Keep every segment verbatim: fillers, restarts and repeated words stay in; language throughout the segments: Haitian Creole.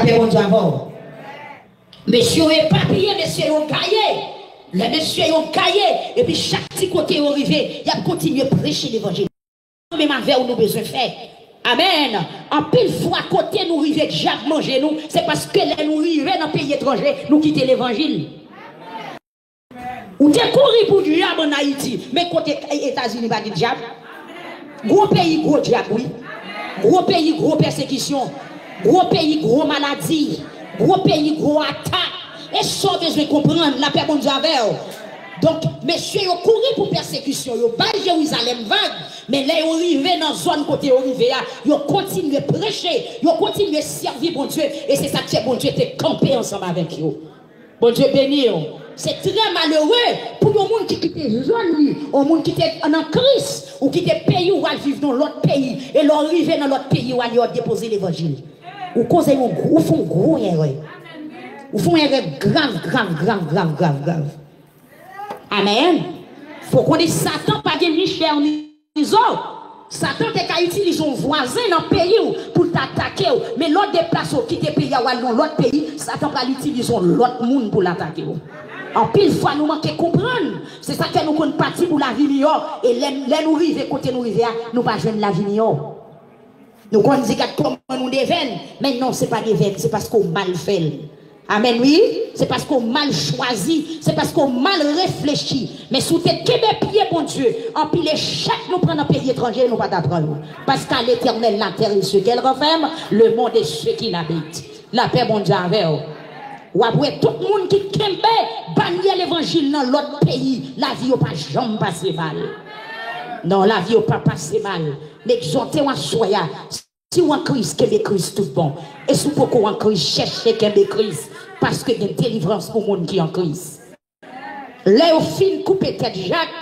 Lapè Bondye avè w. Mesye yo epapiye, mesye yo gaye. Lè mesye yo gaye, epi chak ti kote yo rive, y ap kontinye preche levanjil. Menm avè w, nou bezwen fè. Amèn. Anpil fwa, kote nou rive, dyab manje nou, se paske lè nou rive nan peyi etranje, nou kite levanjil. Ou te kouri pou dyab ann Ayiti, men kote Etazini pa gen dyab? Gwo peyi, gwo dyab, wi. Gwo peyi, gwo pèsekisyon. Gwo peyi, gwo maladi. Gwo peyi, gwo atak. E sa w bezwen konprann, lapè Bondye avè w. Donk, mesye yo kouri pou pèsekisyon, yo bay Jerizalèm vag, men lè yo rive nan zòn kote yo rive a, yo kontinye preche, yo kontinye sèvi Bondye, e se sa k fè Bondye te kanpe ansanm avèk yo. Bondye beni w. Se trè malere pou yon moun ki kite zòn li, yon moun ki te nan Kris, ou kite peyi w al viv nan lòt peyi, e lè w rive nan lòt peyi w al yo depoze levanjil. Ou koze yon gwo, ou fè yon gwo erè. Ou fè yon erè grav, grav, grav, grav, grav, grav. Amèn. Fò konnen Satan pa gen ni chè ni zo. Satan te ka itilize yon vwazen nan peyi w pou l ta atake w. Men lè w deplase w kite peyi a w al nan lòt peyi, Satan pral itilize yon lòt moun pou l atake w. Anpil fwa nou manke konprann. Se sa k fè nou konn pati pou lavi miyò. E lè, lè nou rive kote nou rive a, nou pa jwenn lavi miyò. Nou konn di gad kòman nou devèn, men non, se pa devèn, se paske w mal fè l. Amèn, wi. Se paske w mal chwazi, se paske w mal reflechi. Men si w te kenbe pye Bondye, anpil echèk nou pran nan peyi etranje, nou pa ta pran yo. Parce qu'à l'Éternel la terre et ce qu'elle renferme, le monde et ceux qui l'habitent. Lapè Bondye avè w. W ap wè tout moun ki kenbe banyè levanjil nan lòt peyi, lavi yo pa janm pase mal. Non, lavi yo pa pase mal. M egzòte w aswè a. Si w an Kris, kenbe Kris tout bon. E si w poko an Kris, chèche kenbe Kris, paske gen delivrans pou moun ki an Kris. Lè yo fin koupe tèt Jak,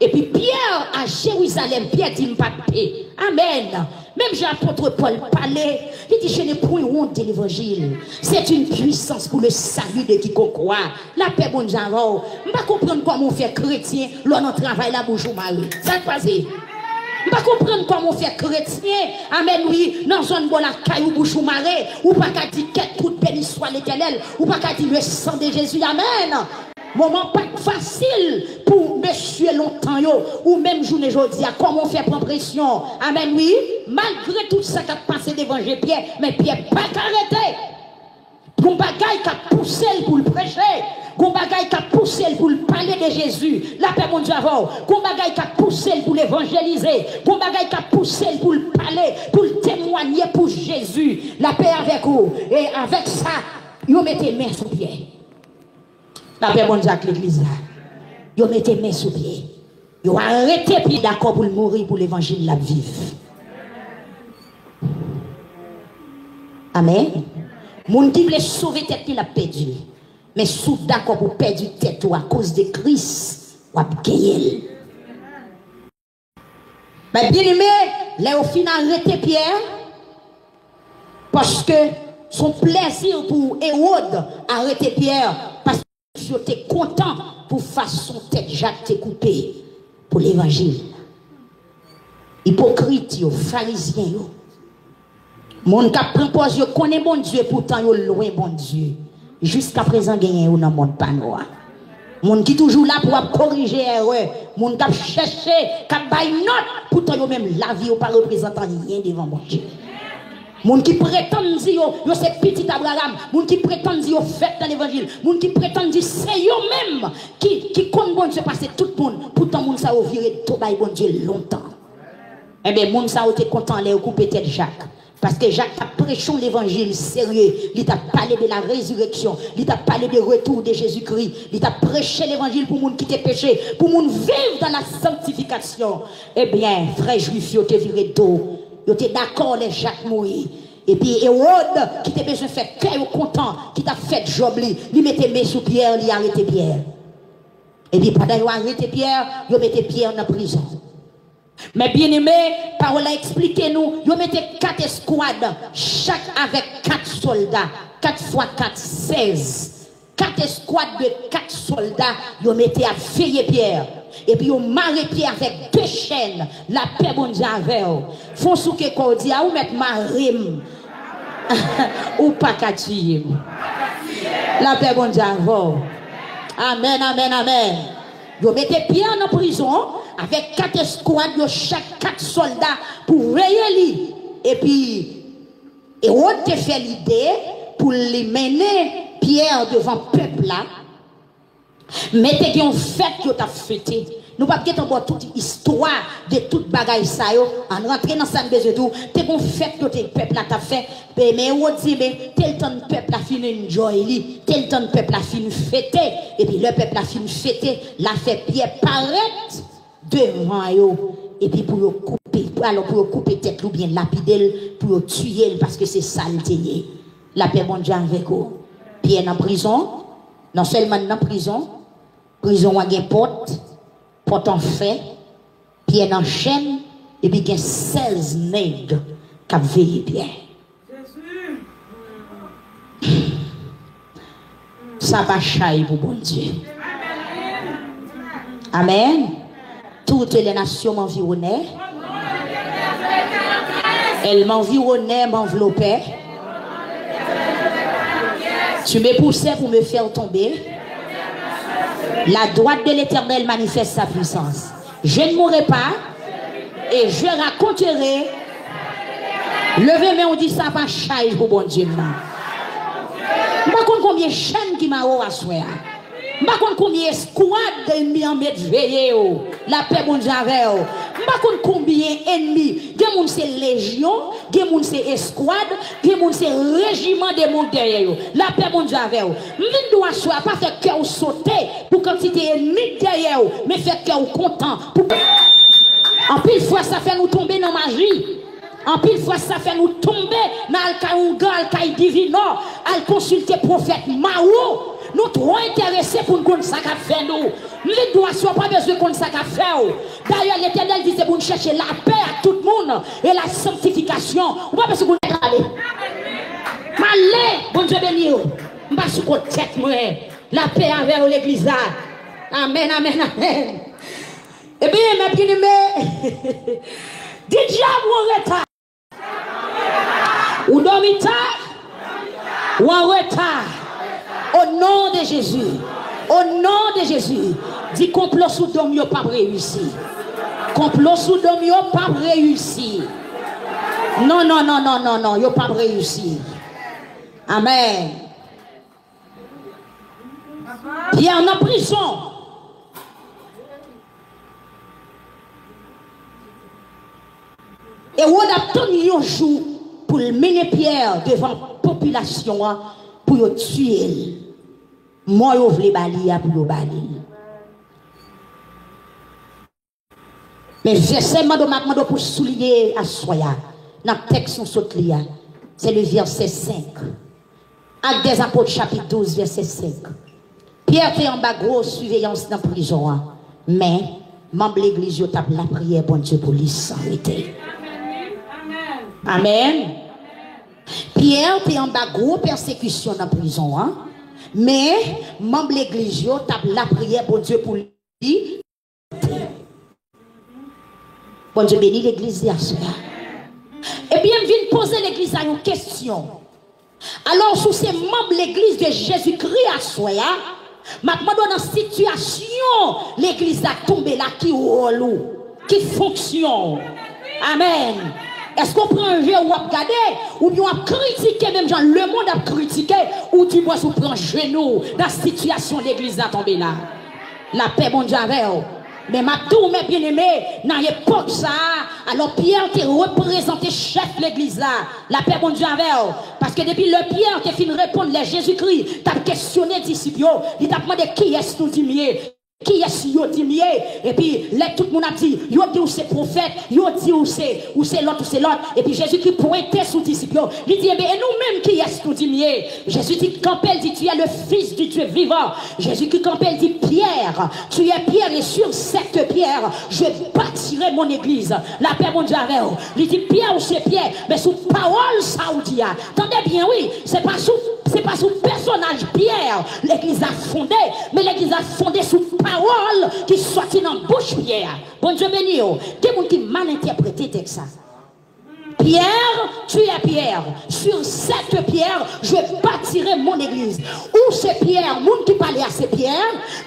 epi Pyè a Jerizalèm, Pyè di, "M p ap pe." Amèn. Menm jan apot Pòl pale, li di, "Je n'ai point honte de l'évangile. C'est une puissance pour le salut de quiconque croit." Lapè Bondye avè w. M pa konprann kòman w fè kretyen, lè w nan travay la, bouch ou mare. Sa k pase? M pa konprann kòman w fè kretyen, amèn, wi, nan zòn bò lakay ou, bouch ou mare, ou pa ka di, "Kèt tout beni swa Letènèl," ou pa ka di, "Le sang de Jésus," amèn. Moman pa t fasil pou mesye lontan yo, ou menm jounen jodi a, kòman w fè pran presyon, amèn, wi, malgre tout sa k ap pase devan je Pyè, men Pyè pa ka rete. Gon bagay k ap pouse l pou l preche. Gon bagay k ap pouse l pou l pale de Jezi. Lapè Bondye avè w. Gon bagay k ap pouse l pou l evanjelize. Gon bagay k ap pouse l pou l pale, pou l temwanye pou Jezi. Lapè avèk ou. E avèk sa, yo mete men sou Pyè. Lapè Bondye ak legliz la. Yo mete men sou Pyè. Yo arete Pyè, dakò pou l mouri pou levanjil l ap viv. Amèn. Moun ki vle sove tèt li, l ap pèdi l. Men si w dakò pou pèdi tèt ou akoz de Kris, w ap genyen l. Men byeneme, lè yo fin arete Pyè, paske se yon plèzi pou Ewòd arete Pyè, paske yo te kontan pou fason tèt Jak te koupe pou levanjil. Ipokrit yo, farizyen yo, moun k ap pran pòz yo konnen Bondye, poutan yo lwen Bondye. Jiskaprezan, genyen yo nan mond pa nou a. Moun ki toujou la pou ap korije erè. Moun k ap chèche, k ap bay nòt, poutan yo menm, lavi yo pa reprezante anyen devan Bondye. Moun ki pretann di yo, yo se pitit Abraram. Moun ki pretann di yo fèt nan levanjil. Moun ki pretann di se yo menm ki, ki konn Bondye pase tout moun. Poutan moun sa yo vire do bay Bondye lontan. Enben, moun sa yo te kontan lè yo koupe tèt Jak. Paske Jak t ap preche yon levanjil serye. Li t ap pale de la rezireksyon. Li t ap pale de retour de Jezikri. Li t ap preche levanjil pou moun kite peche, pou moun viv dans la sanctification. Ebyen, frè jwif yo te vire do. Yo te dakò lè Jak mouri. Epi Ewòd, ki te bezwen fè kè yo kontan, ki t ap fè djòb li, li mete men sou Pyè, li arete Pyè. Epi pandan yo arete Pyè, yo mete Pyè nan prizon. Men byeneme, pawòl la eksplike nou, yo mete kat eskwad, chak avèk kat sòlda, kat fwa kat, sèz. Kat eskwad de kat sòlda, yo mete ap veye Pyè. Epi yo mare Pyè avèk de chèn. Lapè Bondye avè w. Fon souke kò w, di a, ou mèt mare m. Ou pa ka tiye m. Lapè Bondye avè w. Amèn, amèn, amèn. Yo mete Pyè nan prizon avèk kat eskwad yo, chak kat sòlda pou veye li. Epi, Ewòd te fè lide pou li mennen Pyè devan pèp la. Men te gen yon fèt yo t ap fete. Nou p ap gentan ba w tout istwa de tout bagay sa yo. Ann rantre nan sa n bezwen di w. Te gen yon fèt yo te, pèp la t ap fè. Men, men Ewòd di, men, te l tann pèp la fin enjoy li. Te l tann pèp la fin fete. Epi lè pèp la fin fete, l a fè Pyè parèt devan yo. Epi pou yo koupe, alò, pou yo koupe tèt li oubyen lapide l, pou yo tiye l, paske se sa l te ye. Lapè Bondye avèk ou. Pyè nan prizon. Non sèlman l nan prizon, prizon an gen pòt, pòt an fè, Pyè nan chèn, epi gen sèz nèg k ap veye Pyè. Sa pa chay pou Bondye. Amèn. Toutes les nations m'environnaient. Elles m'environnaient, m'enveloppaient. Tu me poussais pour me faire tomber. La droite de l'Éternel manifeste sa puissance. Je ne mourrai pas et je raconterai. Leve men w, di sa pa chay pou Bondye m nan. M pa konn konbyen chèn ki mare w aswè a. M pa konn konbyen eskwad ènmi an met veye w. Lapè Bondye avè w. M pa konn konbyen ènmi. Gen moun se lejyon, gen moun se eskwad, gen moun se rejiman de moun dèyè yo. Lapè Bondye avè w. M vin di w aswè a, pa fè kè w sote pou kantite ènmi k dèyè w, men fè kè w kontan pou... Anpil fwa sa fè nou tonbe nan maji. Anpil fwa sa fè nou tonbe nan al kay oungan, al kay divinò, al konsilte pwofèt mawon. Nou twò enterese pou n konn sa k ap fè nou. M vin di w aswè, w pa bezwen konn sa k ap fè w. Dayè, Letènèl di se pou n chèche lapè ak tout moun e la sanktifikasyon. Ou pa bezwen konn sa k ale. M ale, Bondye beni w. M pa sou kont tèt mwen. Lapè avè w, legliz la. Amèn, amèn, amèn. Ebyen, mè byeneme, di dyab ou an reta. Ou dòmi ta, ou an reta. O non de Jezi. O non de Jezi. Di konplo sou do m yo p ap reyisi. Konplo sou do m yo p ap reyisi. Non, non, non, non, non, non, yo p ap reyisi. Amèn. Pyè nan prizon. Ewòd ap tann yon jou pou l mennen Pyè devan popilasyon an pou yo tiye l. Mò yo vle ba li a pou yo ba li l. Men vèsè m mande w, m ap mande w pou souliye aswè a, nan tèks nou sot li a, se le vèsè senk. Actes des Apôtres, chapit douz, vèsè senk. Pyè te anba gwo siveyans nan prizon an, men manm legliz yo t ap lapriyè Bondye pou li san rete. Amèn. Pyè te anba gwo pèsekisyon nan prizon an, men manm legliz yo t ap lapriyè Bondye pou li. Bondye beni legliz li aswè a. Ebyen, m vin poze legliz la yon kesyon. Alò, si w se manm legliz de Jezikri aswè a, m ap mande w nan sitiyasyon legliz la tonbe la, ki wòl ou? Ki fonksyon w? Amèn. Èske w pran je w w ap gade, oubyen w ap kritike menm jan lemonn ap kritike, ou di mwen si w pran jenou w nan sitiyasyon legliz la tonbe la? Lapè Bondye avè w. Men m ap di w, mè byeneme, nan epòk sa a, alò Pyè te reprezante chèf legliz la. Lapè Bondye avè w. Paske depi lè Pyè te fin reponn, lè Jezikri t ap kesyone disip yo, li t ap mande, kiyès nou di m ye? Kiyès yo di m ye? Epi lè tout moun ap di, yo di w se pwofèt, yo di w se, ou se lòt, ou se lòt. Epi Jezikri pwente sou disip yo. Li di, enben, e nou menm, kiyès nou di m ye? Jezi di, kanpe, l di, tu es le Fils du Dieu vivant. Jezikri kanpe, l di, Pierre, tu es Pierre, et sur cette pierre, je bâtirai mon église. Lapè Bondye avè w. Li di, Pyè, ou se Pyè, men sou pawòl sa ou di a. Tande byen, wi. Se pa sou, se pa sou pèsonaj Pyè legliz la fonde, men legliz la fonde sou pawòl ki sòti nan bouch Pyè a. Bondye beni w. Gen moun ki mal entèprete tèks sa. Pierre, tu es Pierre. Sur cette pierre, je bâtirai mon église. Ou se Pyè, moun ki pale a se Pyè,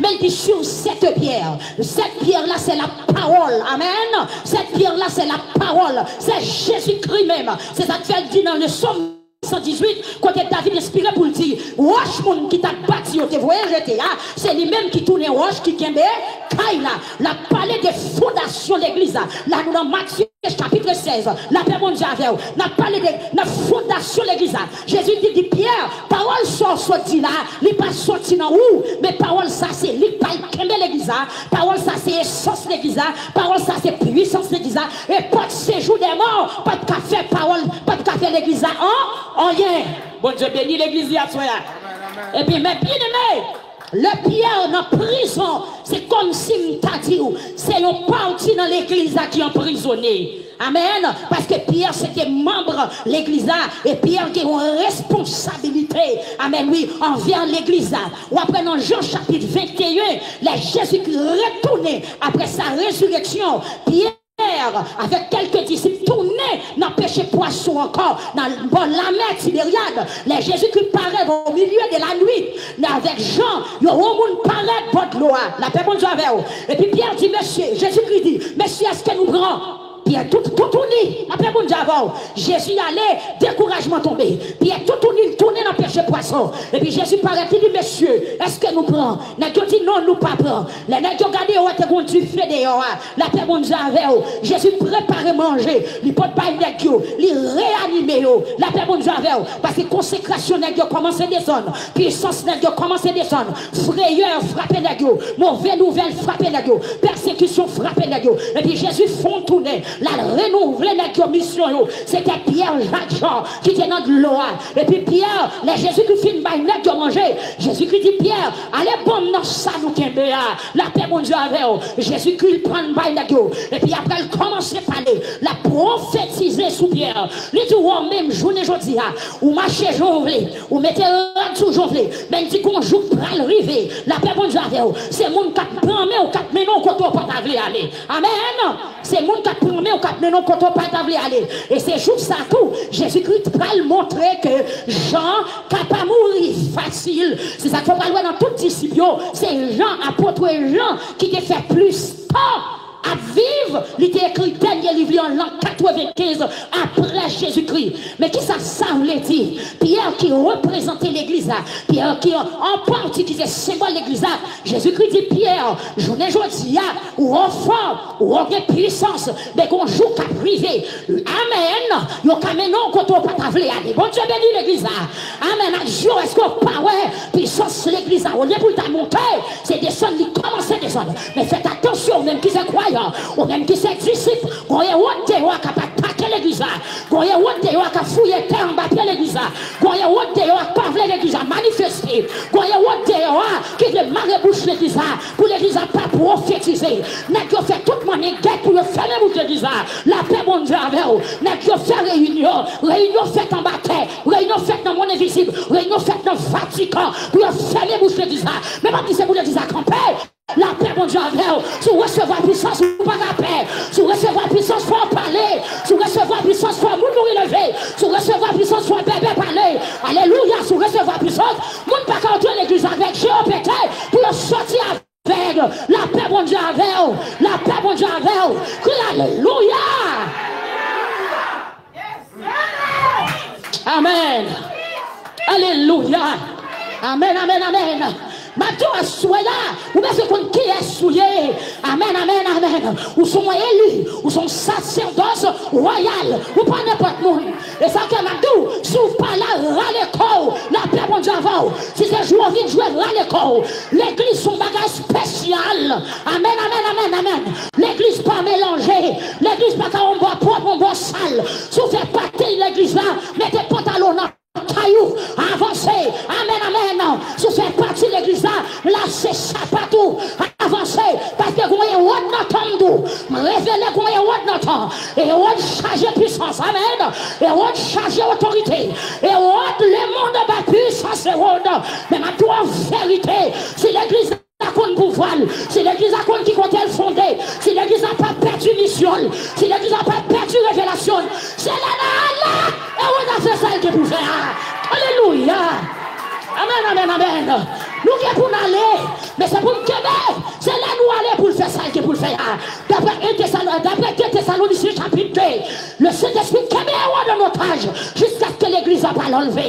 men l di sur cette pierre. Cette pierre là, c'est la parole. Amen. Cette pierre là, c'est la parole. C'est Jésus-Christ même. Se sa k fè l di nan le Sòm san dizuit, kote David enspire pou l di, wòch moun ki t ap bati yo te voye jete a, se li menm ki tounen wòch ki kenbe kay la. L ap pale de fondasyon legliz la. La nou nan Matye chapit sèz. Lapè Bondye avè w. N ap pale de nan fondasyon legliz la. Jezi di, di Pyè, pawòl sa w sot di la, li pa soti nan ou, men pawòl sa se li k pral kenbe legliz la. Pawòl sa se esans legliz la. Pawòl sa se pwisans legliz la. E pòt sejou dè mò p ap ka fè pawòl, p ap ka fè legliz la an, anyen. Bondye beni legliz li aswè a. Epi, men byeneme, lè Pyè nan prizon, se kòmsi m ta di w, se yon pati nan legliz la ki anprizone. Amèn. Paske Pyè se te manm legliz la, e Pyè gen yon responsabilite, amèn, wi, anvè legliz la. W ap wè nan Jan chapit venteyen, lè Jezikri retounen apre sa rezireksyon, Pyè avèk kèlke disip tounen nan peche pwason ankò, nan bò lamè Tiberyad. Lè Jezikri parèt o milye de la nuit, nan avèk Jan, yo wè yon moun parèt bò dlo a. Lapè Bondye avè w. Epi Pyè di, mesye, Jezikri di, mesye, èske nou pran? Pyè tou, toutouni, lapè Bondye avè w. Jezi ale, dekourajman tonbe. Pyè toutouni, l tounen nan peche pwason. Epi Jezi parèt, li di, mesye, èske nou pran? Nèg yo di, non, nou pa pran. Lè nèg yo gade, yo wè te gon dife deyò a. Lapè Bondye avè w. Jezi prepare manje. Li pot bay nèg yo. Li reyanime yo. Lapè Bondye avè w. Paske konsekrasyon nèg yo kòmanse desann. Pwisans nèg yo kòmanse desann. Frayè frape nèg yo. Move nouvèl frape nèg yo. Pèsekisyon frape nèg yo. Epi Jezi fè yon tounen. L al renouvle nèg yo misyon yo. Se te Pyè, Jak, Jan ki te nan dlo a. Epi Pyè, lè Jezikri fin bay nèg yo manje, Jezikri di Pyè, ale ban m nan sa nou kenbe a. Lapè Bondye avè w. Jezikri pran bay nèg yo. Epi apre l kòmanse pale, l ap pwofetize sou Pyè. Li di, ou menm jounen jodi a, ou mache jan w vle, ou mete rad sou jan w vle, men l di gon jou k pral rive. Lapè Bondye avè w. Se moun k ap pran men w, k ap mennen w kote w pa ta vle ale. Amèn. Se moun k ap pran men w, k ap mennen w kote w pa ta vle ale. E se jou sa tou, Jezikri pral montre ke Jan ka pa mouri fasil. Se sa k fè w pral wè nan tout disip yo, se Jan, apot Jan, ki te fè plis tan ap viv. Li te ekri dènye liv li an lan katrevenkenz apre Jezikri. Men kisa sa vle di? Pyè ki reprezante legliz la, Pyè ki an pati ki se senbòl legliz la, Jezikri di Pyè, jounen jodi a, ou anfòm, ou gen pwisans, men gon jou k ap rive. Amèn. Yo ka mennen w kote w pa ta vle ale. Bondye beni legliz la. Amèn. Ak je w, èske w pa wè pwisans legliz la? Olye pou l ta monte, se desann li kòmanse desann. Men fèt atansyon, ou menm ki se kwayan, ou menm ki se disip, gon Ewòd deyò a k ap atake legliz la. Gon Ewòd deyò a k ap fouye tè anba pye legliz la. Gon Ewòd deyò a k pa vle legliz la manifeste. Gon Ewòd deyò a ki vle mare bouch legliz la pou legliz la pa pwofetize. Nèg yo fè tout mannyen gèt pou yo fèmen bouch legliz la. Lapè Bondye avè w. Nèg yo fè reyinyon. Reyinyon fèt anba tè. Reyinyon fèt nan monn envizib. Reyinyon fèt nan Vatikan pou yo fèmen bouch legliz la. Men m ap di se pou legliz la kanpe. Lapè Bondye avè w. Si w resevwa pwisans, ou pa ka pè. Si w resevwa pwisans, fò w pale. Si w resevwa pwisans, fò moun mouri leve. Si w resevwa pwisans, fò bèbè pale. Alelouya. Si w resevwa pwisans, moun pa ka antre legliz avèk je yo pete pou yo sòti avèg. Lapè Bondye avè w. Lapè Bondye avè w. Kriye alelouya. Amèn. Alelouya. Amèn, amèn, amèn. M ap di w aswè la, ou bezwen konn kiyès ou ye. Amèn, amèn, amèn. Ou se yon eli, ou se yon sasèdòs wayal, ou pa nenpòt moun. E sa ke m ap di w, si w pa la, rale kò w, lapè Bondye avè w. Si se jwe w vin jwe, rale kò w. Legliz se yon bagay espesyal. Amèn, amèn, amèn, amèn. Legliz pa melanje. Legliz pa ka yon bò pwòp, yon bò sal. Si w fè pati legliz la, mete pantalon nan kay ou, avanse. Amèn, amèn. Si w fè pati legliz la, lase sapat ou, avanse. Paske gon Ewòd nan tan m di w. M revele gon Ewòd nan tan. Ewòd chaje pwisans. Amèn. Ewòd chaje otorite. Ewòd, lemonn anba pwisans Ewòd. Men m ap di w an verite, si legliz la konn pouvwa l, si legliz la konn ki kote l fonde, si legliz la pa pè pèdi misyon l, si legliz la pa pèdi revelasyon l, se lè n a ale e w a fè sa l gen pou fè a. Alelouya! Amèn, amèn, amèn. Nou gen pou n ale, men se pou n kenbe. Se lè nou ale pou l fè sa l gen pou l fè a. Daprè en Tesalon-, daprè de Tesalonisyen chapit de, le Sentespri kenbe Ewòd an otaj jiskaske legliz la pa anlve.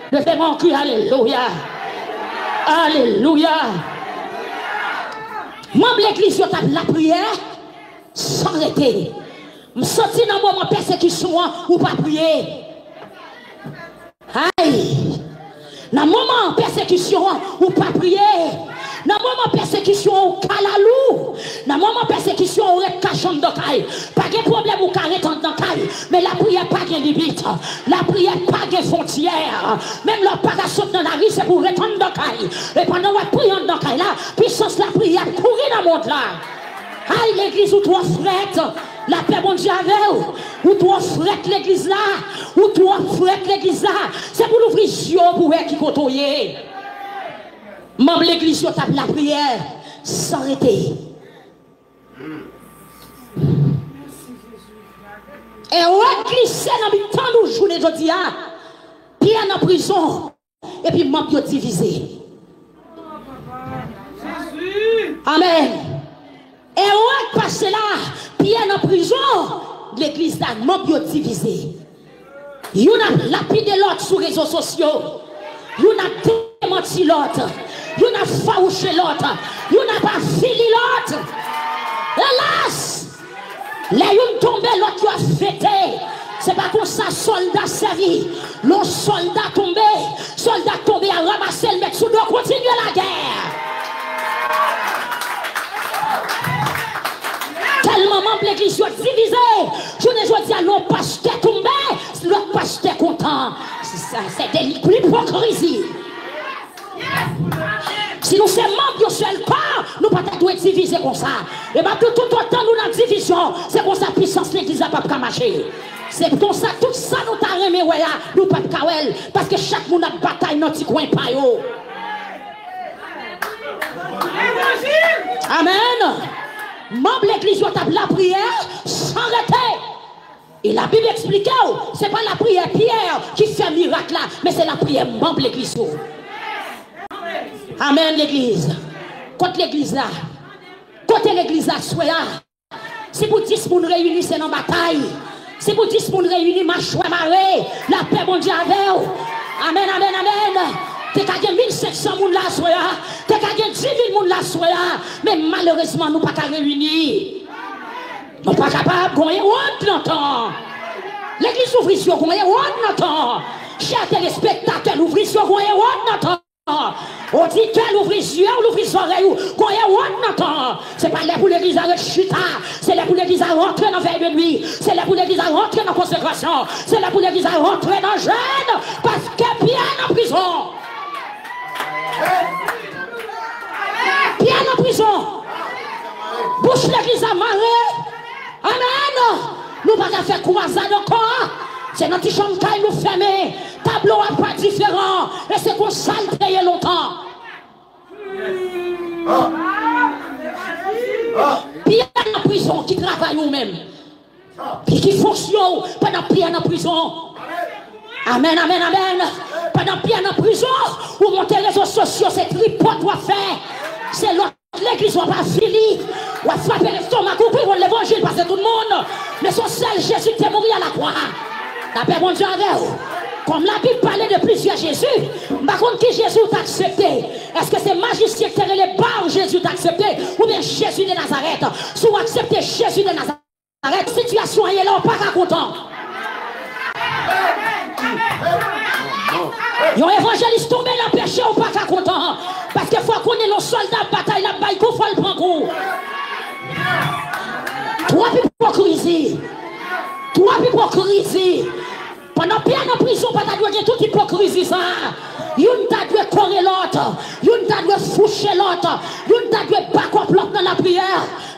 Leve men w, kriye alelouya. Alelouya. Manm legliz yo t ap lapriyè san rete. M santi nan moman pèsekisyon an, ou pa priye. Ay! Nan moman pèsekisyon an, ou pa priye. Nan moman pèsekisyon an, ou kalalou. Nan moman pèsekisyon an, ou ret kache anndan kay. Pa gen pwoblèm, ou ka ret anndan kay. Men lapriyè pa gen limit. Lapriyè pa gen fwontyè. Menm lè w pa ka sot nan lari, se pou w ret anndan kay. E pandan w ap priye anndan kay la, pisans lapriyè ap kouri nan mond la. Ay, legliz, ou twò frèt. Lapè Bondye avè w. Ou twò frèt legliz la. Ou twò frèt legliz la. Se pou w louvri zye w pou w wè ki kote w ye. Manm legliz yo t ap lapriyè san rete. Ewòd glise nan mitan nou jounen jodi a. Pyè nan prizon. Epi manm yo divize. Amèn. Ewòd pase la, Pyè nan prizon, legliz la, manm yo divize. Youn ap lapide lòt sou rezo sosyo. Youn ap demanti lòt. Youn ap fawouche lòt. Youn ap avili lòt. Elas! Lè youn tonbe, lòt yo ap fete. Se pa konsa sòlda sèvi. Lè yon sòlda tonbe, sòlda k tonbe a ranmase l, met sou do, kontinye lagè. Tèlman manm legliz yo divize, jounen jodi a, lè yon pastè tonbe, lòt pastè kontan. Se sa, se de lipokrizi. Si nou se manm yon sèl kò, nou pa ta dwe divize konsa. E m ap di w, toutotan nou nan divizyon, se konsa pisans legliz la p ap ka mache. Se konsa, tout sa nou ta renmen wè a, nou p ap ka wè l, paske chak moun ap batay nan ti kwen pa yo. Amèn. Manm legliz yo t ap lapriyè san rete. E Labib eksplike w, se pa lapriyè Pyè ki fè mirak la, men se lapriyè manm legliz yo. Amèn, legliz. Kot legliz la? Kote legliz la aswè a? Si pou dis moun reyini, se nan batay. Si pou dis moun reyini, machwè mare. Lapè Bondye avè w. Amèn, amèn, amèn. Te ka gen mil senk san moun la aswè a. Te ka gen di mil moun la aswè a. Men malerezman, nou pa ka reyini. Nou pa kapab, gon Ewòd nan tan. Legliz, louvri zye w, gon Ewòd nan tan. Chè telespektatè, louvri zye w, gon Ewòd nan tan. Oditè, louvri zye w, louvri zòrèy ou, gon Ewòd nan tan. Se pa lè pou legliz la ret chita. Se lè pou legliz la rantre nan vèy de nwi. Se lè pou legliz la rantre nan konsekrasyon. Se lè pou legliz la rantre nan jèn. Paske Pyè nan prizon. Pyè nan prizon. Bouch legliz la mare. Amèn. Nou pa ka fè kwazad ankò. Se nan ti chanm kay nou fèmen. Tablo a pa diferan. E se konsa l te ye lontan. Pyè nan prizon, ki travay ou menm? Ki, ki fonksyon w pandan Pyè nan prizon? Amèn, amèn, amèn. Pandan Pyè nan prizon, ou monte rezo sosyo, se tripòt w ap fè. Se lòt legliz w ap avili. W ap frape lestomak ou pou w konn levanjil pase tout moun. Men se yon sèl Jezi ki te mouri a lakwa. Lapè Bondye avè w. Kòm Labib pale de plizyè Jezi, m pa konn ki Jezi w t aksepte. Èske se majisyen ki te rele Bar Jezi w t aksepte, oubyen Jezi de Nazarèt? Si w aksepte Jezi de Nazarèt, sitiyasyon an ye la, ou pa ka kontan. Yon evanjelis tonbe nan peche, ou pa ka kontan. Paske fò w konnen lè yon sòlda ap batay, l ap bay kou, fò l pran kou. Twòp ipokrizi. Twòp ipokrizi. Pandan Pyè nan prizon, pa ta dwe gen tout ipokrizi sa a. Youn ta dwe kore lòt. Youn ta dwe fouche lòt. Youn ta dwe bakòp lòt nan lapriyè.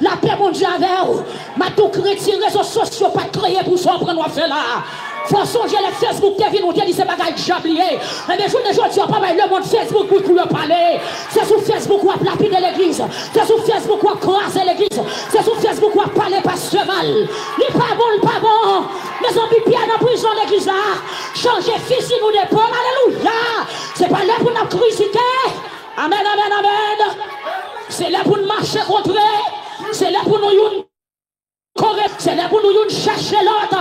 Lapè Bondye avè w. M ap di w, kretyen, rezo sosyo pa t kreye pou sa w ap rann w ap fè la a. Fò w sonje lè Facebook te vin, ou te di se bagay dyab li ye. Ebyen, jounen jodi a, w pa bay lemonn Facebook bri pou yo pale. Se sou Facebook w ap lapide legliz. Se sou Facebook w ap kraze legliz. Se sou Facebook w ap pale pastè mal. Li pa bon, li pa bon. Mezanmi, Pyè nan prizon, legliz la. Chanje fizi nou depòl. Alelouya. Se pa lè pou n ap kritike. Amèn, amèn, amèn. Se lè pou n mache kontre. Se lè pou nou youn kore. Se lè pou nou youn chèche lòt.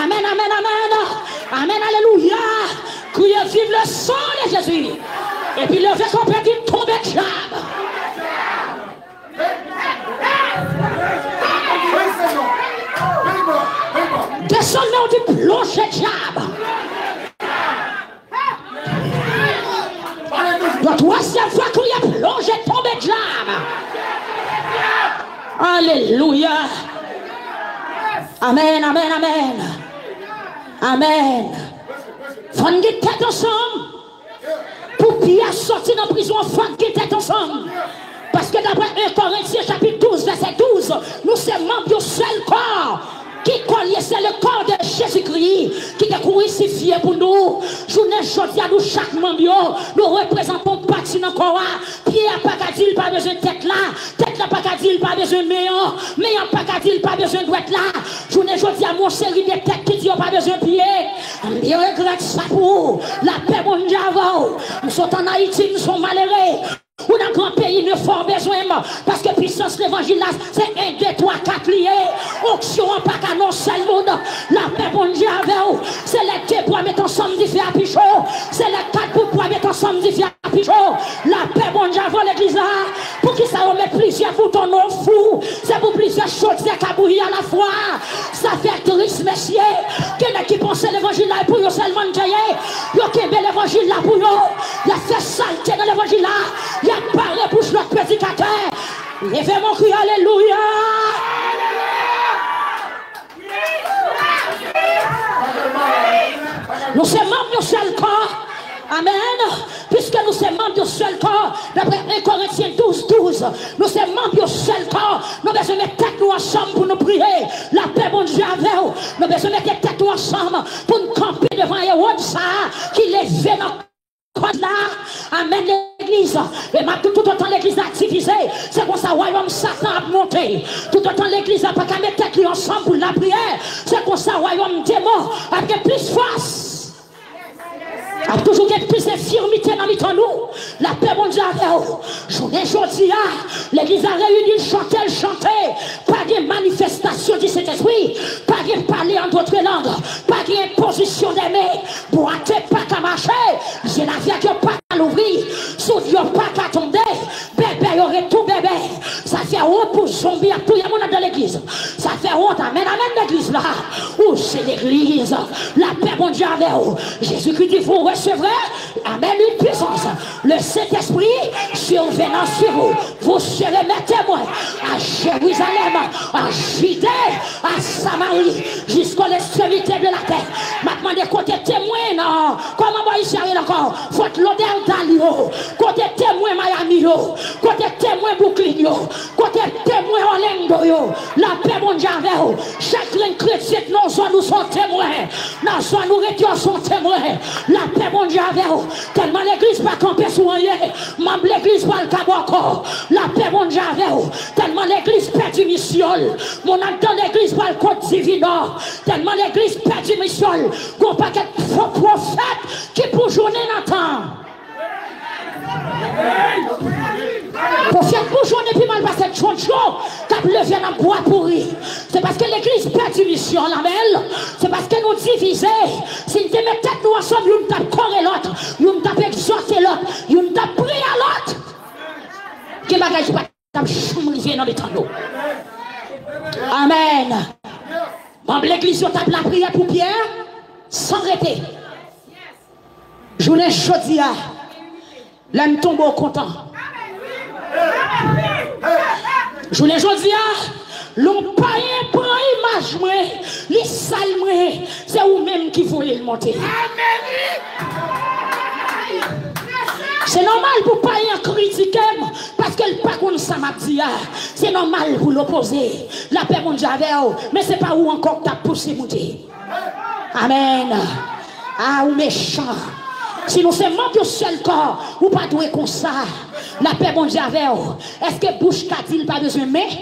Amèn, amèn, amèn. Amèn, alelouya. Kriye, vive le sang de Jésus. Epi leve kanpe, di tonbe dyab. Desann men w, di plonje dyab. Yon twazyèm fwa, kriye plonje, tonbe dyab. Alelouya. Amèn, amèn, amèn. Amèn. Fò n gen tèt ansanm. Pou Pyè sòti nan prizon an, fò n gen tèt ansanm. Paske daprè en Korentyen chapit douz, vèsè douz, nou se manm yon sèl kò. Ki kò l ye? Se le corps de Jésus-Christ ki te krisifye pou nou. Jounen jodi a, nou chak manm yo, nou reprezante yon pati nan kò a. Pye a pa ka di l pa bezwen tèt la. Tèt la pa ka di l pa bezwen men an. Men an pa ka di l pa bezwen dwèt la. Jounen jodi a, m yon seri de tèt ki di yo pa bezwen pye. M byen regrèt sa pou ou. Lapè Bondye avè w. M sot ann Ayiti, m se yon malere. Ou nan gran peyi, men fò w bezwen m. Paske pisans levanjil la, se en, de, twa, kat li ye. Onksyon an pa ka nan yon sèl moun. Lapè Bondye avè w. Se lè de bwa met ansanm dife a pi cho. Se lè kat bout bwa met ansanm dife a pi cho. Lapè Bondye avè w, legliz la. Poukisa yo met plizyè bouton nan w fou? Se pou plizyè chodyè ka bouyi alafwa. Sa fè tris, mesye. Gen nèg ki panse levanjil la e pou yo sèlman l te ye. Yo kenbe levanjil la pou yo. Y ap fè salte nan levanjil la. Y ap bare bouch lòt predikatè. Leve men w, kriye alelouya. Nou se manm yon sèl kò. Amèn. Piske nou se manm yon sèl kò, daprè en Korentyen douz, douz, nou se manm yon sèl kò. Nou bezwen met tèt nou ansanm pou nou priye. Lapè Bondye avè w. Nou bezwen mete tèt nou ansanm pou n kanpe devan Ewòd sa a ki leve nan kòd la. Amèn, legliz. E m ap di w, toutotan legliz la divize, se konsa wayòm Satan ap monte. Toutotan legliz la pa ka met tèt li ansanm pou l lapriyè, se konsa wayòm demon ap gen plis fòs. Ap toujou gen plis enfimite nan mitan nou. Lapè Bondye avè w. Jounen jodi a, legliz la reyini, chante l chante. Pa gen manifestasyon di Sentespri. Pa gen pale an dòt lang. Pa gen enpozisyon de men. Bwate pa ka mache. Zye lavèg yo pa ka louvri. Soud yo pa ka tande. Bèbè yo ret tou bèbè. Sa fè wont pou zonbi ap touye moun anndan legliz. Sa fè wont. Amèn, amèn, legliz la. Ou se legliz. Lapè Bondye avè w. Jezikri di, vous recevrez, amèn, une puissance. Le Saint-Esprit survenant sur vous. Vous serez mes témoins à Jérusalem, en Judée, en Samarie, jusqu'aux extrémités de la terre. M ap mande kote temwen nan, kòman bò isi a rele ankò? Fort Lauderdale yo. Kote temwen Miami yo. Kote temwen Brooklyn yo. Kote temwen Orlando yo. Lapè Bondye avè w. Chak grenn kretyen nan zòn ou se yon temwen. Nan zòn ou rete yo se yon temwen. Lapè Bondye avè w. Tèlman legliz pa kanpe sou anyen, manm legliz pral kabòkò. Lapè Bondye avè w. Tèlman legliz pèdi misyon l, moun anndan legliz pral kot divinò. Tèlman legliz pèdi misyon l, gon pakèt fo pwofèt ki boujounen nan tan. Pwofèt boujounen pi mal pase tchoncho k ap leve nan bwa pouri. Se paske legliz pèdi misyon l, amèn. Se paske nou divize. Si n te met tèt nou ansanm, youn t ap kore lòt, youn t ap egzòte lòt, youn t ap priye lòt, gen bagay ki pa t ap janm rive nan mitan nou. Amèn. Manm legliz yo t ap lapriyè pou Pyè san rete. Jounen jodi a, lè m tonbe, w kontan. Jounen jodi a, lè yon payen pran imaj mwen, li sal mwen, se ou menm ki voye l monte. Se nòmal pou payen an kritike m, paske l pa konn sa m ap di a. Se nòmal pou l opoze. Lapè Bondye avè w, men se pa ou ankò k t ap pouse monte. Amèn. A, ou mechan. Si nou se manm yon sèl kò, ou pa dwe konsa. Lapè Bondye avè w. Èske bouch ka di l pa bezwen men?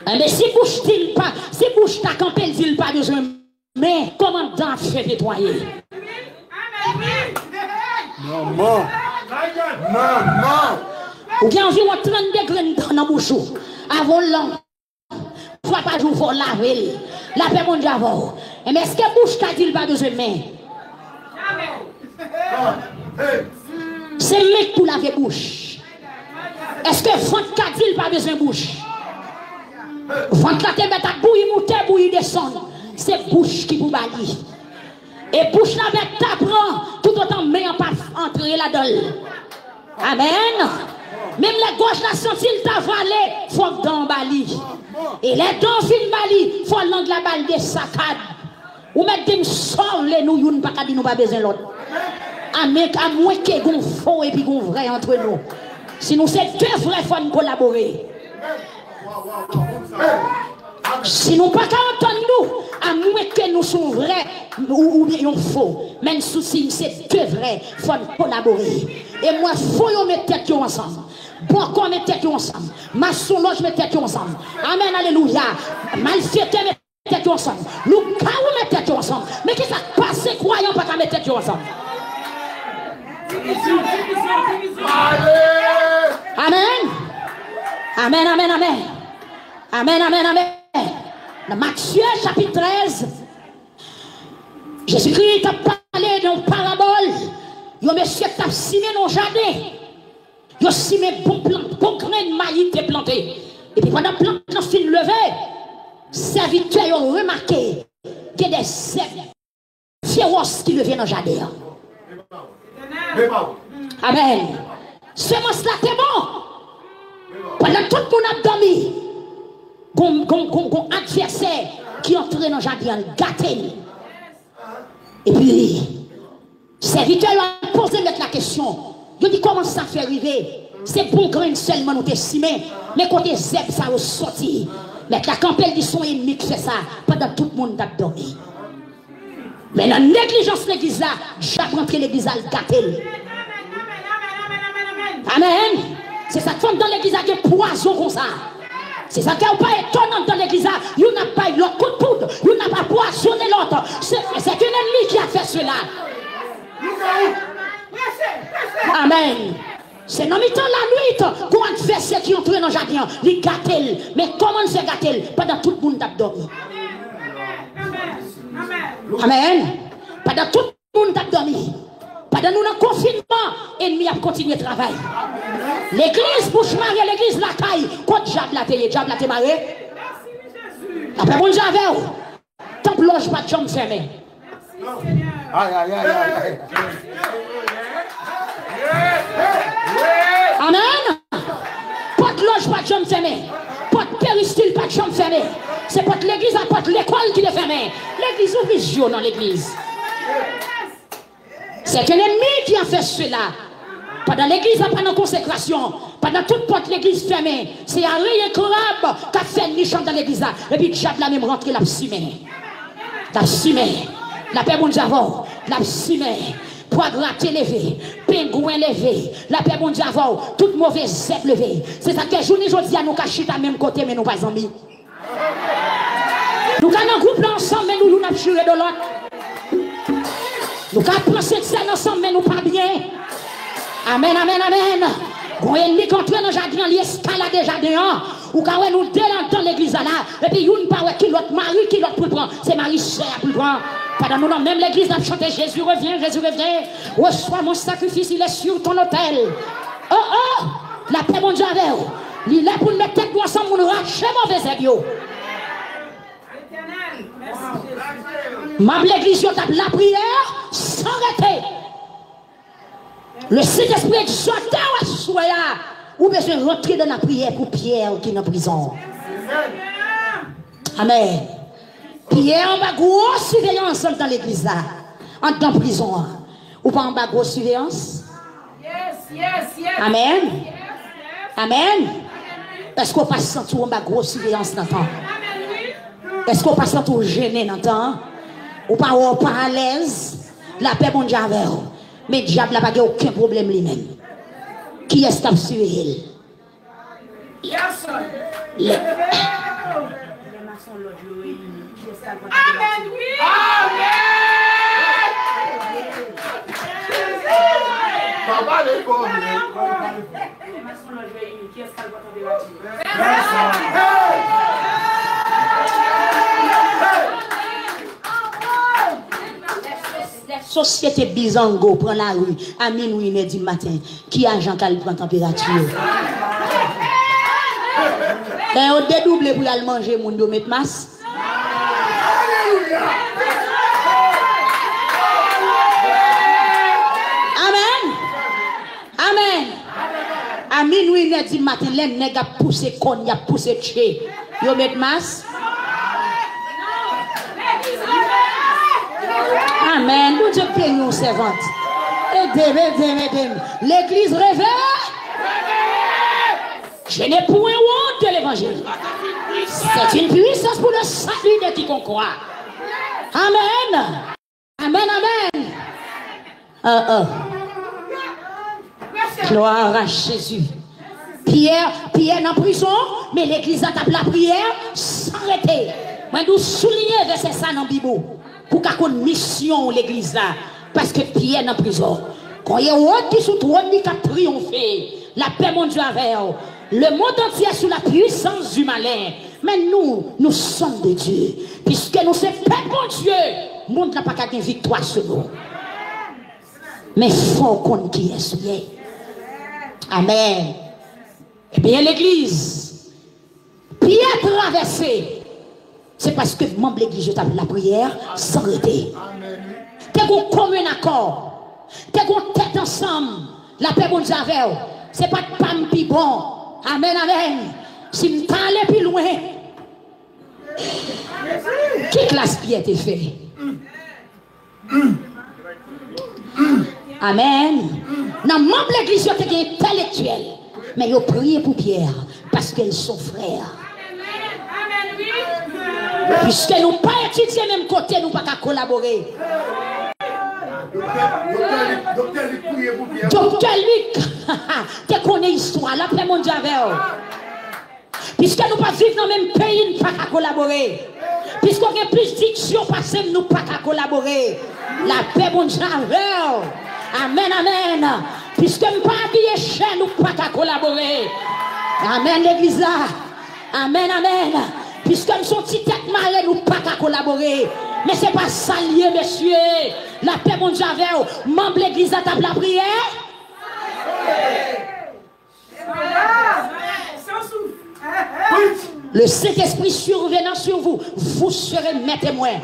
Enben, si bouch di l pa, si bouch ta kanpe, l di l pa bezwen men, kòman dan ap fè netwaye? Manman. Manman. Ou gen anviwon trannde grenn dan nan bouch ou. Avan w lang, fwa pa jou fò w lave l. Lapè Bondye avè w. Enben, èske bouch ka di l pa bezwen men? Se men k pou lave bouch. Èske vant ka di l pa bezwen bouch? Vant la te mèt ap bouyi moute, bouyi desann. Se bouch ki pou ba li. E bouch la mèt ta pran, toutotan men an pa antre ladan l. Amèn. Menm lè gòj la santi l ta vale, fòk dan an ba li. E lè dan an fin ba li, fò lang la ba l de sakad. Ou mèt di m sa w vle, nou youn pa ka di nou pa bezwen lòt. Amèn. Amwenke gon fo epi gon vrè antre nou. Si nou se de vrè, fò n kolabore. Si nou pa ka antann nou, amwenke nou se yon vrè ou, oubyen yon fo. Men si n se de vrè, fò n kolabore. E m wè fo yo met tèt yo ansanm. Bòkò met tèt yo ansanm. Masonlòj met tèt yo ansanm. Amèn, alelouya. Malfetè met tèt yo ansanm. Lougawou met tèt yo ansanm. Men kisa k pase kwayan pa ka met tèt yo ansanm? Amèn. Amèn, amèn, amèn. Amèn, amèn, amèn. Nan Matye chapit trèz, Jezikri t ap pale nan yon parabòl. Yon mesye t ap simen nan yon jaden. Yo simen bon plant, bon grenn mayi te plante. Epi pandan plant lan fin leve, sèvitè yo remake gen de zèb fewòs ki leve nan jaden an. Amèn. Semans la te bon. Pandan tout moun ap dòmi, gon, gon, gon, gon advèsè ki antre nan jaden an, l gate l. Epi, sèvitè yo ap poze mèt la kesyon. Yo di, "Kòman sa fè rive? Se bon grenn sèlman nou te simen, men kote zèb sa yo soti?" Mèt la kanpe, l di, "Se yon ènmi k fè sa, pandan tout moun t ap dòmi." Men nan neglijans legliz la, dyab rantre legliz la, l gate l. Amèn. Se sa k fè anndan legliz la gen pwazon konsa. Se sa k fè w pa etone anndan legliz la, youn ap bay lòt kout poud, youn ap apwazonnen lòt. Se, c'est un ennemi qui a fait cela. Amèn. Se nan mitan lannuit, gon advèsè ki antre nan jaden an, li gate l. Men kòman l fè gate l? Pandan tout moun t ap dòmi. Amèn. Pandan tout moun t ap dòmi. Pandan nou nan konfinman, ènmi ap kontinye travay. Legliz bouch mare, legliz lakay, kot dyab la te ye? Dyab la te mare? Lapè Bondye avè w. Tanp lòj pa t janm fèmen. Ay, ay, ay, ay, ay. Amèn. Pòt lòj pa t janm fèmen. Pòt peristil pa t janm fèmen. Se pòt legliz ak pòt lekòl ki te fèmen. Legliz, ouvri je w nan legliz. C'est un ennemi qui a fait cela. Pandan legliz la pa nan konsekrasyon, pandan tout pòt legliz fèmen, se areyen krab k ap fè nich anndan legliz la. Epi dyab la menm rantre, l ap simen. L ap simen. Lapè Bondye avè w. L ap simen. Pwa grate leve. Pengwen leve. Lapè Bondye avè w. Tout move zèb leve. Se sa k fè jounen jodi a nou ka chita menm kote, men nou pa zanmi. Nou ka nan gwoup la ansanm, men nou youn ap chire do lòt. Nou ka pran sent sèn ansanm, men nou pa byen. Amèn, amèn, amèn. Gon ènmi k antre nan jaden an, li eskalade jaden an. Ou ka wè nou de anndan legliz la la, epi youn pa wè ki lòt mari, ki lòt pou l pran. Se mari sè a pou l pran. Pandan nou nan menm legliz, n ap chante, Jésus revient, Jésus revient. Reçois mon sacrifice, il est sur ton autel. Oh, oh! Lapè Bondye avè w. Li lè pou n met tèt nou ansanm pou n rache move zèb yo. Manm legliz yo t ap lapriyè san rete. Le Sentespri egzòte w aswè a. Ou bezwen rantre nan lapriyè pou Pyè ki nan prizon. Amèn. Pyè anba gwo siveyans anndan legliz la, anndan prizon an. Ou pa anba gwo siveyans? Amèn. Amèn. Èske w pa santi w anba gwo siveyans nan tan? Èske w pa santi w jennen nan tan an? Ou pa wè w pa alèz? Lapè Bondye avè w. Men dyab la pa gen okenn pwoblèm li menm. Kiyès k ap siveye l? Lè... Amèn, wi. Amèn. Papa, lè fò, men. Sosyete bizango pran lari a minwi inè di maten. Ki ajan k al pran tanperati yo? Lè yo dedouble pou y al manje moun, yo met mas? Amèn. Amèn. A minwi inè di maten, lè nèg ap pouse kòn, y ap pouse tche, yo met mas? Amèn. Bondye beni w, sèvant. Ede m, ede m, ede m. Legliz reveye. Je n'ai point honte de l'évangile. C'est une puissance pour le salut de quiconque croit. Amèn. Amèn, amèn. Ah, ah. Glwa a Jezi. Pyè, Pyè nan prizon, men legliz la t ap lapriyè san rete. Mwen dwe souliye vèsè sa nan Bib ou, pou w ka konn misyon w legliz la. Paske Pyè nan prizon. Gon Ewòd ki sou twòn li k ap triyonfe. Lapè Bondye avè w. Le monde entier est sous la puissance du malin. Men nou, nous sommes de Dieu. Piske nou se pèp Bondye, mond la pa ka gen viktwa sou nou. Men fò w konn kiyès ou ye. Amèn. Ebyen, legliz, Pyè travèse, se paske manm legliz yo t ap lapriyè san rete. Te gon komen akò, te gon tèt ansanm, lapè Bondye avè w. Se pa t pa m pi bon. Amèn, amèn. Si m ta ale pi lwen, ki klas Pyè te fè? Amèn. Nan manm legliz yo te gen entèlektyèl, men yo priye pou Pyè, paske l se yon frè. Piske nou pa etidye menm kote, nou pa ka kolabore. Doktè Lik te konnen istwa la, lapè Bondye avè w. Piske nou pa viv nan menm peyi, n pa ka kolabore. Piske w gen plis diksyon pase m, nou pa ka kolabore. Lapè Bondye avè w. Amèn, amèn. Piske m pa abiye chè, nou pa ka kolabore. Amèn, legliz la. Amèn, amèn. Piske m se yon ti tèt mare, nou pa ka kolabore. Men se pa sa l ye, mesye. Lapè Bondye avè w. Manm legliz la t ap lapriyè. Le Saint-Esprit survenant sur vous, vous serez mes témoins.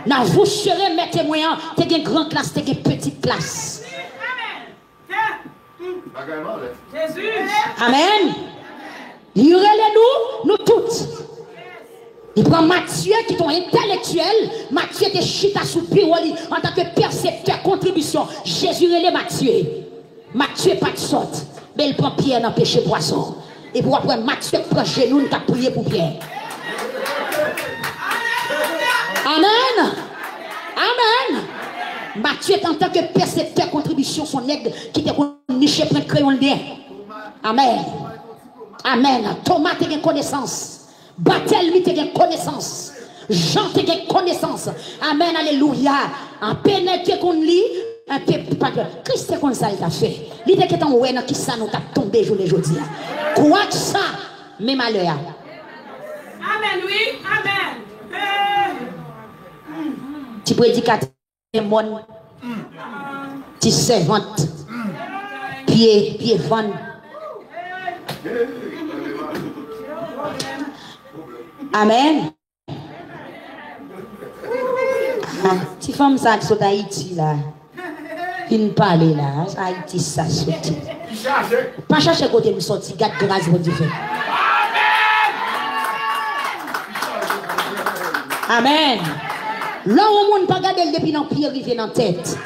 Nan vous serez mes témoins an, te gen gran klas, te gen pitit klas. Amèn. Li rele nou, nou tout. Li pran Matye ki te yon entèlektyèl. Matye te chita sou biwo li antanke pèseptè kontribisyon. Jezi rele Matye. Matye pa t sòt, men l pran Pyè nan peche pwason. Epi w ap wè Matye k pran jenou l, k ap priye pou Pyè. Amèn. Amèn. Matye, antanke pèseptè kontribisyon, se yon nèg ki te konn niche pran kreyon l byen. Amèn. Amèn. Toma te gen konesans. Batèlmi te gen konesans. Jan te gen konesans. Amèn, alelouya. Anpe nèg te konn li, anpe pa t. Kris te konn sa l t ap fè. Li te gentan wè nan kisa nou t ap tonbe jounen jodi a. Kwaksa, men malè a. Amèn, wi. Amèn. Ti predikatè mòn, ti sèvant, pye, pye vann. Amèn. Ah, ti fanm sa k sot Ayiti la. Vin pale la, Ayiti sa soti. Pa chache kote m soti, gad gras Bondye fè. Amèn. Lè yon moun pa gade l depi nan pye rive nan tèt,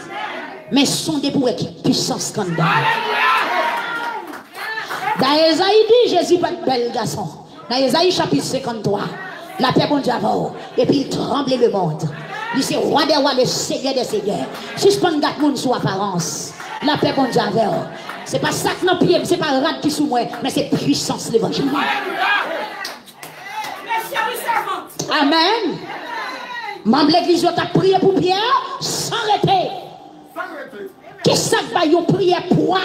men sonde pou wè ki pisans k anndan. Dayè Ezayi di Jezi pa t bèl gason. Nan Ezayi chapit senkanntwa, Lapè Bondye avè w. Epi l tranble lemonn. Li se Wa dè wa, le Senyè dè senyè. Sispann gad moun sou aparans. Lapè Bondye avè w. Se pa sa k nan pye m, se pa rad ki sou mwen, men se pwisans levanjil. Amèn. Manm legliz yo t ap priye pou Pyè san rete. Kisa k bay yon priyè pwa?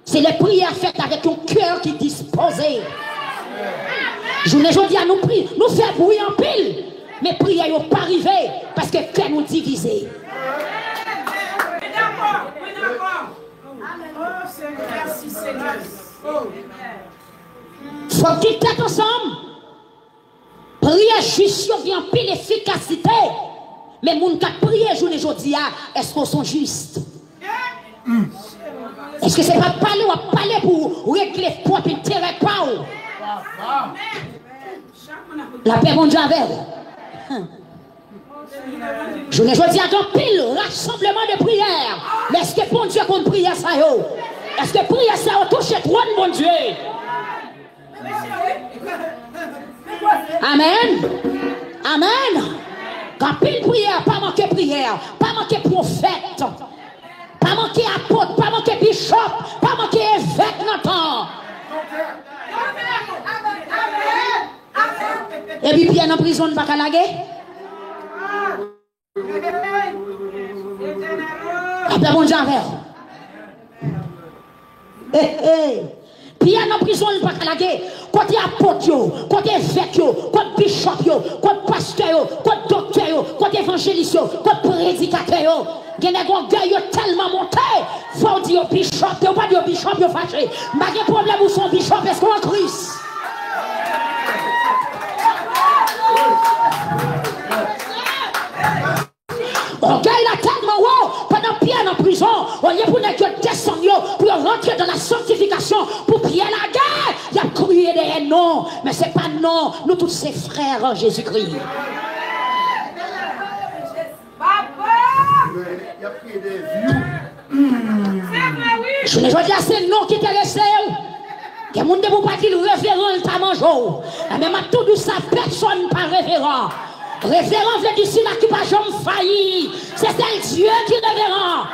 Se lè priyè a fèt avèk yon kè ki dispoze. Jounen jodi a, nou pri, nou fè bri anpil, men priyè yo pa rive, paske kè nou divize. Mwen dakò, mwen dakò. O Senyè, mèsi Senyè. Fòk gen tèt ansanm. Priyè jis yo gen anpil efikasite. Men moun k ap priye jounen jodi a, èske w se yon jis? Èske se pa pale w ap pale pou w regle pwòp enterè pa w? Lapè Bondye avè w. Jounen jodi a, gen anpil rasanbleman de priyè. Men èske Bondye konn priyè sa yo? Èske priyè sa yo touche twòn Bondye? Amèn. Amèn. Gen anpil priyè, pa manke priyè, pa manke pwofèt, pa manke apot, pa manke bichòp, pa manke evèk nan tan. Epi Pyè nan prizon, n pa ka lage. Lapè Bondye avè w. Pyè nan prizon, li pa ka lage. Kote apot yo? Kote evèk yo? Kote bichòp yo? Kote pastè yo? Kote doktè yo? Kote evanjelis yo? Kote predikatè yo? Gen nèg ògèy yo tèlman monte, fò w di yo bichòp, yo pa di yo bichòp, yo fache. M pa gen pwoblèm ou se yon bichòp, èske w an Kris? Ògèy la tèlman wo, pandan Pyè nan prizon, olye pou nèg yo desann yo, pou yo rantre dans la sanctification, pou Pyè lage, y ap kriye dèyè non, men se pa non, nou tout se frè an Jezikri. Jounen jodi a, se non ki enterese w. Gen moun depi w pa di l reveran, l ta manje w. Enben, m ap tou di w sa, pèsonn pa reveran. Reveran vle di sila ki pa janm fayi. Se sèl Dye ki reveran.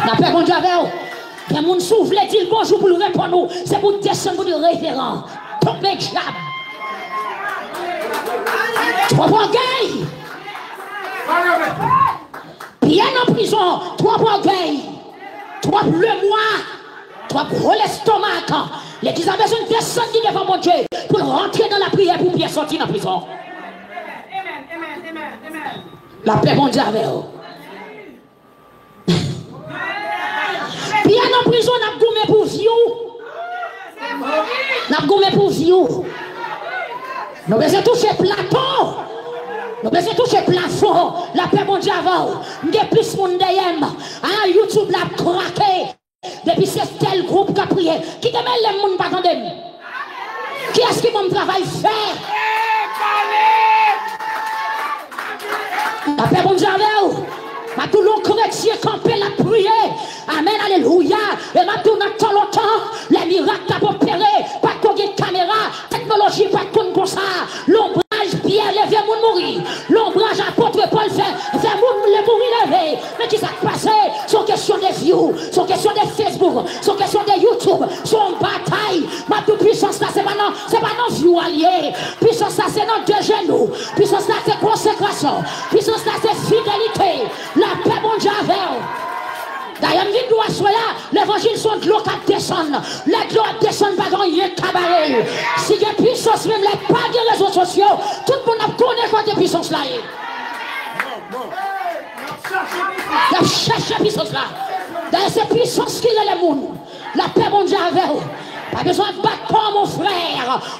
Lapè Bondye avè w. Gen moun, si w vle di l bonjou pou l reponn ou, se pou w desann pou w di l reveran. Tonbe dyab. Twòp ògèy. Pyè nan prizon, twòp ògèy, twòp lemwa, twòp gwo lestomak. Legliz la bezwen desann li devan Bondye pou l rantre nan lapriyè pou Pyè sòti nan prizon. Lapè Bondye avè w. Pyè nan prizon, n ap goumen pou vi w. N ap goumen pou vi w. Nou bezwen touche plato. Nou bezwen touche plafon. Lapè Bondye avè w. M gen plis moun dèyè m. A, YouTube la ap krake. Depi se tèl gwoup k ap priye, kite m ale, moun pa tande m. Kiyès ki ban m travay fè? Lapè Bondye avè w. M ap di w, lè yon kretyen kanpe, l ap priye. Amèn, alelouya. E m ap di w, nan tan lontan, lè mirak t ap opere, pa t ko gen kamera, teknoloji pa t konn konsa. Lonbraj Pyè leve moun mouri. Lonbraj apot Pòl fè, fè moun le mouri leve. Men kisa k pase? Se yon kesyon de view, se yon kesyon de Facebook, se yon kesyon de YouTube, se yon batay. M ap di w, pwisans la se pa nan, se pa nan view a l ye. Pwisans la se nan de jenou. Pwisans la se konsekrasyon. Pwisans la se fidelite. Lapè Bondye avè w. Dayè, m vin di w aswè a, levanjil se yon dlo k ap desann. Lè dlo ap desann, pa gen anyen k ka bare l. Si gen pwisans, menm lè pa gen rezo sosyo, tout moun ap konnen kote pwisans la ye. Y ap chache pwisans la. Dayè, se pwisans ki rele moun. Lapè Bondye avè w. Pa bezwen ap bat kò w, mon frè.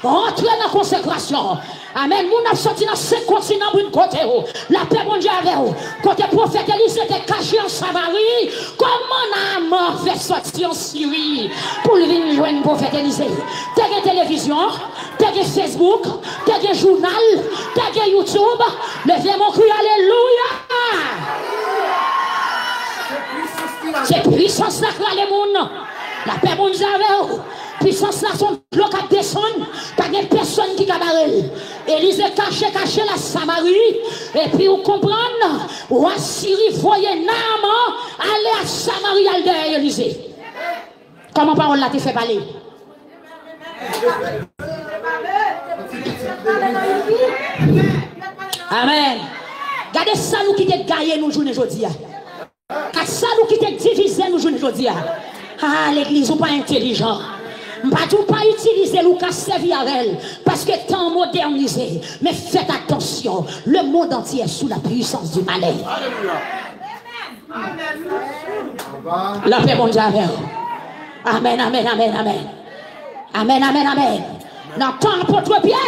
Rantre nan konsekrasyon. Amèn. Moun ap sòti nan senk kontinan pou vin kote w. Lapè Bondye avè w. Kote pwofèt Elize te kache an Samari, kòman Naaman fè sòti an Siri pou l vin jwenn pwofèt Elize? Te gen televizyon, te gen Facebook, te gen jounal, te gen YouTube. Leve men w, kriye alelouya! Se pwisans la k rale moun. Lapè Bondye avè w. Pisans la se yon dlo k ap desann, pa gen pèsonn ki ka bare l. Elize kache kache la Samari, epi ou konprann, wa Siri voye Naaman ale a Samari al dèyè Elize. Kòman pawòl la te fè pale? Amèn. Gade sa nou kite gaye nou jounen jodi a. Gade sa nou kite divize nou jounen jodi a. Ah, legliz, ou pa entelijan. M pa di w pa itilize l, ou ka sèvi avè l. Paske tan an modènize. Men fèt atansyon. Le monde entier est sous la puissance du malè. Lapè Bondye avè w. Amèn, amèn, amèn, amèn. Amèn, amèn, amèn. Nan tan apot Pyè,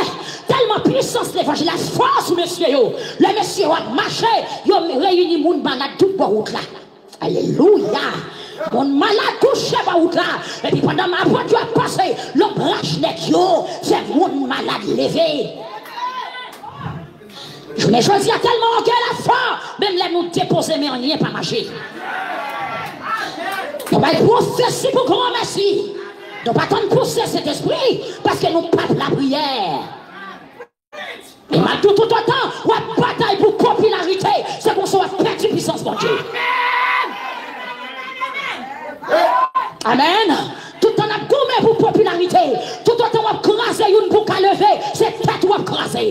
tèlman pisans levanjil la fò sou mesye yo. Lè mesye yo ap mache, yo reyini moun malad tout bò wout la. Alelouya. Moun malad kouche bò wout la. Epi pandan apot yo ap pase, lonbraj nèg yo fè moun malad leve. Jounen jodi a tèlman ògèy la fò, menm lè nou depoze men anyen pa mache. Nou bay pwofesi pou granmèsi. Nou pa tann pouse Sentespri, paske nou p ap lapriyè. E m ap di w toutotan w ap batay pou popilarite, se konsa w ap pèdi pisans Bondye. Amèn. Toutan n ap goumen pou popilarite, toutotan w ap kraze youn pou w ka leve, se tèt ou w ap kraze.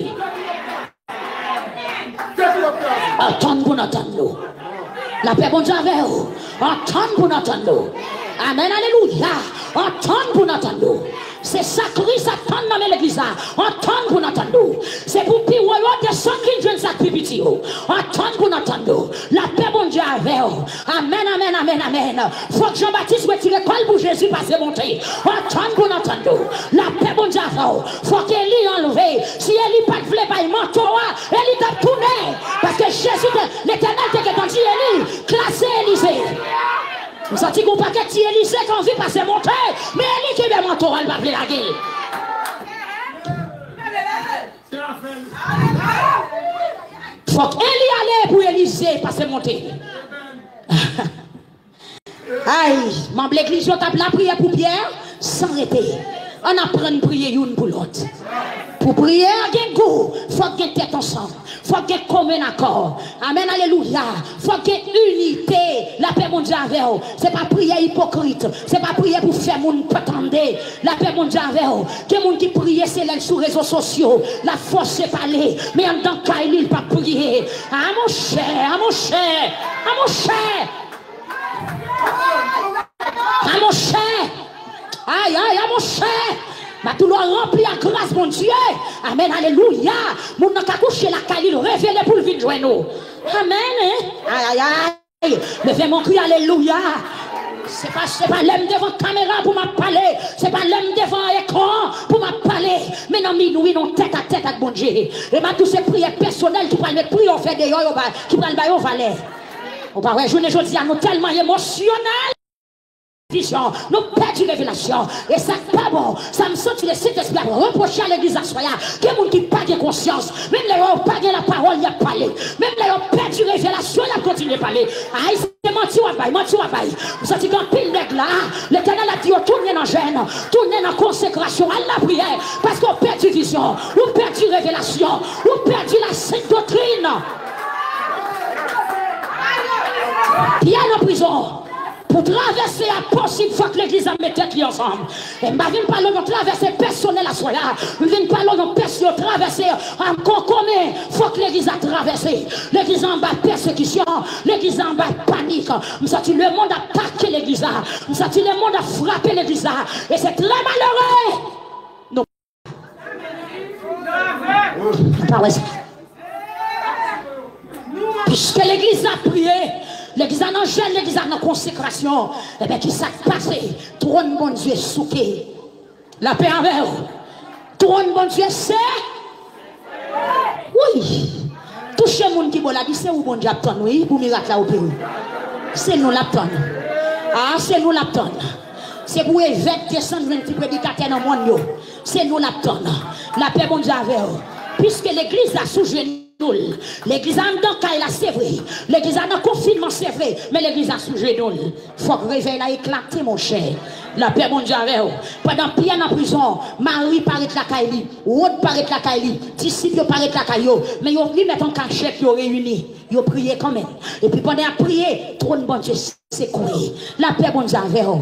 Antann pou n antann nou. Lapè Bondye avè w. Antann pou n antann nou. Amèn, alelouya. Antann pou n antann nou. Se sa Kris ap tann nan men legliz la. Antann pou n antann nou. Se pou pi wo yo desann vin jwenn sa k pi piti yo. Antann pou n antann nou. Lapè Bondye avè w. Amèn, amèn, amèn, amèn. Fòk Jan Batis retire kò l pou Jezi pase monte. Antann pou n antann nou. Lapè Bondye avè w. Fòk Eli anlve. Si Eli pa t vle bay manto a, Eli t ap tounen. Paske Jezi te, Letènèl te gentan di Eli, klase Elize. M santi gen yon pakèt ti Elize k anvi pase monte, men Eli kenbe manto a, l pa vle lage l. Fòk Eli ale pou Elize pase monte. Ay, manm legliz yo t ap lapriyè pou Pyè san rete. Ann aprann priye youn pou lòt. Pou priyè a gen gou, fòk gen tèt ansanm. Fòk gen komen akò. Amèn, alelouya. Fòk gen inite. Lapè Bondye avè w. Se pa priyè ipokrit. Se pa priyè pou fè moun pa tande. Lapè Bondye avè w. Gen moun ki priye, se lè l sou rezo sosyo l ap fòse pale. Men anndan kay li, l p ap priye. A monchè, a monchè, a monchè. A monchè. Ay, ay, a monchè. Matoulo ranpli ak gras Bondye. Amèn, alelouya. Moun nan ka kouche lakay li, l revele pou l vin jwenn ou. Amèn, hein? Ay, ay, ay. Leve men w, kriye alelouya. Se pa, se pa lè m devan kamera pou m ap pale. Se pa lè m devan ekran pou m ap pale. Men nan minwi, nan tèt a tèt ak Bondye. E m ap di w se priyè pèsonèl ki pral met priyè w fè deyò yo ba, ki pral ba yo valè. Ou pa wè, jounen jodi a, nou tèlman emosyonèl. Vizyon, nou pèdi revelasyon. E sa k pa bon, sa m santi Lesentespri ap repwoche a legliz aswè a. Gen moun ki pa gen konsyans. Menm lè yo pa gen lapawòl, y ap pale. Menm lè yo pèdi revelasyon, y ap kontinye pale. Ay, se manti w ap bay, manti w ap bay. M santi gen anpil nèg la, Letènèl ap di yo tounen nan jèn, tounen nan konsekrasyon, al lapriyè. Paske w pèdi vizyon, ou pèdi revelasyon, ou pèdi lasent doktrin. Pyè nan prizon. Pou travèse a posib, fòk legliz la met tèt li ansanm. E m pa vin pale w yon travèse pèsonèl aswè a. M vin pale w yon pès-, yon travèse, a, kon-, komen. Fòk legliz la travèse. Legliz la anba pèsekisyon. Legliz la anba panik. M santi lemonn ap atake legliz la. M santi lemonn ap frape legliz la. E se trè malere. Nou pa wè sa. Piske legliz la priye, legliz la nan jèn, legliz la nan konsekrasyon, ebyen, kisa k pase? Twòn Bondye souke. Lapè avè w. Twòn Bondye se, wi. Touche moun ki bò l la, di, se ou Bondye ap tann, wi, pou mirak la opere. Se nou l ap tann. A, se nou l ap tann. Se pou evèk desann jwenn ti predikatè nan mòn yo. Se nou l ap tann. Lapè Bondye avè w. Piske legliz la sou jenou, jenou l. Legliz la anndan kay la, se vre. Legliz la nan konfinman, se vre. Men legliz la sou jenou l. Fòk revèy la eklate, monchè. Lapè Bondye avè w. Pandan Pyè nan prizon, Mari parèt lakay li, Wod parèt lakay li, disip yo parèt lakay yo, men yo, li mèt an kachèt, yo reyini, yo priye kanmenm. Epi pandan y ap priye, twòn Bondye sekouye. Lapè Bondye avè w.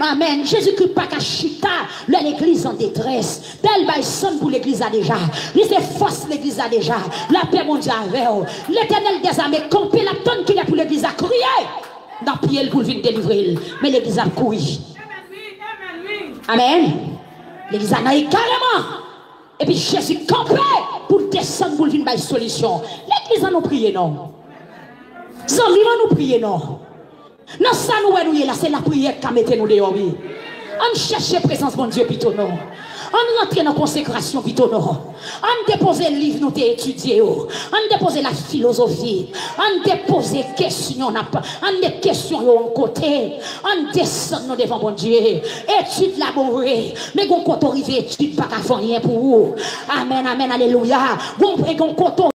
Amèn. Jezikri pa ka chita lè legliz an detrès. Dayè l bay san l pou legliz la deja. Li se fòs legliz la deja. Lapè Bondye avè w. Letènèl dèzame kanpe, l ap tann kilè pou legliz la kriye nan pye l pou l vin delivre l. Men legliz la ap kouri. Amèn. Legliz la nan egareman. Epi Jezi kanpe pou l desann, pou l vin bay solisyon. Legliz, ann nou priye non. Zanmi m, ann nou priye non. Nan sa nou wè nou ye la, se lapriyè k ka mete nou deyò, wi. Ann chèche prezans Bondye pito non. Ann rantre nan konsekrasyon pito non. Ann depoze liv nou te etidye yo. Ann depoze lafilozofi. Ann depoze kesyon n ap, ann met kesyon yo yon kote. Ann desann nou devan Bondye. Etid la bon vre, men gon kote w rive, etid pa ka fè anyen pou ou. Amèn, amèn, alelouya. Gon, gon kote w